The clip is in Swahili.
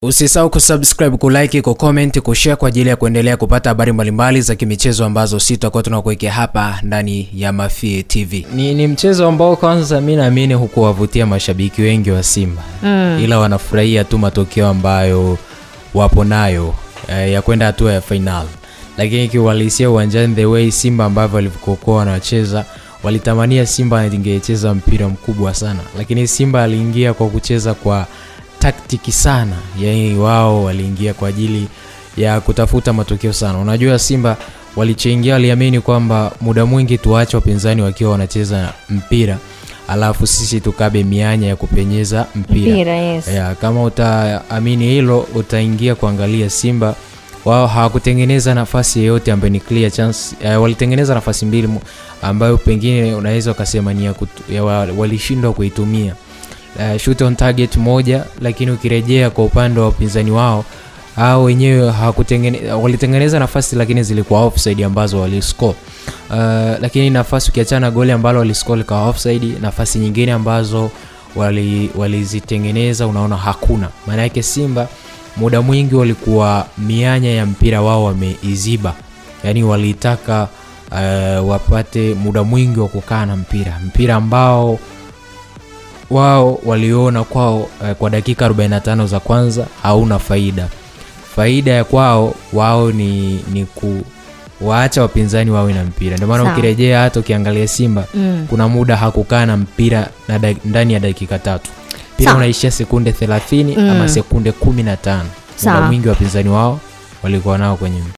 Usisahau kusubscribe, kulike, kucomment, kushare kwa ajili ya kuendelea kupata habari mbalimbali za kimichezo ambazo sisi tutakuwa tunakuwekea hapa ndani ya Mafie TV. Ni mchezo ambao kwanza mimi naamini hukuwavutia mashabiki wengi wa Simba. Ila wanafurahia tu matokeo ambayo wapo nayo ya kwenda hatua ya final. Lakini kiuhalisia uwanjani, the way Simba ambavyo walivyokuwa wanacheza, walitamania Simba ingecheza mpira mkubwa sana. Lakini Simba aliingia kwa kucheza kwa taktiki sana. Yaani wao waliingia kwa ajili ya kutafuta matokeo sana. Unajua Simba walichoingia waliamini kwamba muda mwingi tuache wapinzani wakiwa wanacheza mpira, alafu sisi tukabe mianya ya kupenyeza mpira. Yes. Ya, kama utaamini hilo utaingia kuangalia Simba wao hawakutengeneza nafasi yoyote ambayo ni clear chance. Walitengeneza nafasi mbili ambayo pengine unaweza ukasema ni ya walishindwa kuitumia. Shoot on target moja, lakini ukirejea kwa upande wa wapinzani wao hao wenyewe walitengeneza nafasi lakini zilikuwa offside ambazo waliscore. Lakini nafasi ukiachana goli ambalo waliscore kwa offside, nafasi nyingine ambazo walizitengeneza unaona hakuna. Maana yake Simba muda mwingi walikuwa mianya ya mpira wao wameiziba. Yaani walitaka wapate muda mwingi wa kukaa na mpira. Mpira ambao wao waliona kwao kwa dakika 45 za kwanza hauna faida. Faida ya kwao wao ni kuwaacha wapinzani wawe na mpira. Ndio maana ukirejea hata ukiangalia Simba kuna muda hakukaa na mpira na ndani ya dakika 3. Mpira unaishia sekunde 30 ama sekunde 15. Muda mwingi wapinzani wao walikuwa nao kwenye mpira.